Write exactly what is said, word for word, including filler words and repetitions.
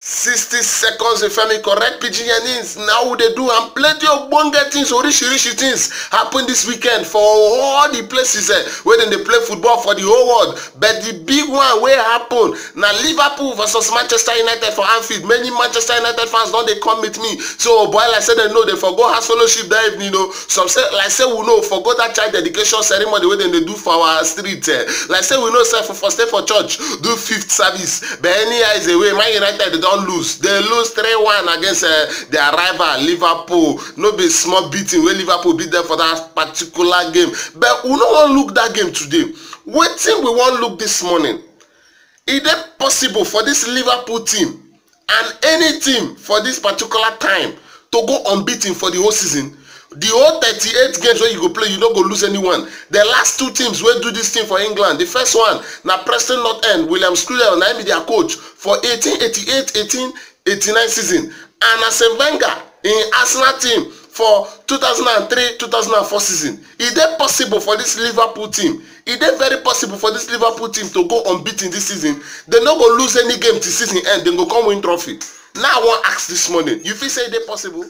Sixty seconds with Femi, correct pidgin yarnings. Now we dey do and plenty ogbonge things, orishirishi things happen this weekend for all the places eh, where dem dey play football for the whole world. But the big one wey happen na Liverpool versus Manchester United for Anfield. Many Manchester United fans don dey come meet me. So boy, like say dem know dem for go house fellowship that evening o. Some say like say we know for go that child dedication ceremony wey dem dey do for our street. Eh. Like say we know sef for stay for church do fifth service. But anyhow is a way, Man United don lose. Dem lose three one against uh, their rival Liverpool. No be small beating wey Liverpool beat dem for that particular game. But we no wan look that game today. Wetin we wan look this morning? E dey possible for this Liverpool team and any team for this particular time to go unbeaten for the whole season? The whole thirty-eight games wey you go play, you no go lose anyone. The last two teams wey do this thing for England, the first one na Preston North End, William Sculley na im be their coach for eighteen eighty-eight, eighteen eighty-nine season, and Arsene Wenger in Arsenal team for two thousand and three, two thousand and four season. E dey possible for this Liverpool team. E dey very possible for this Liverpool team to go unbeaten this season. Dem no go lose any game till season end. Dem go come win trophy. Now I wan ask this morning, you fit say e dey possible?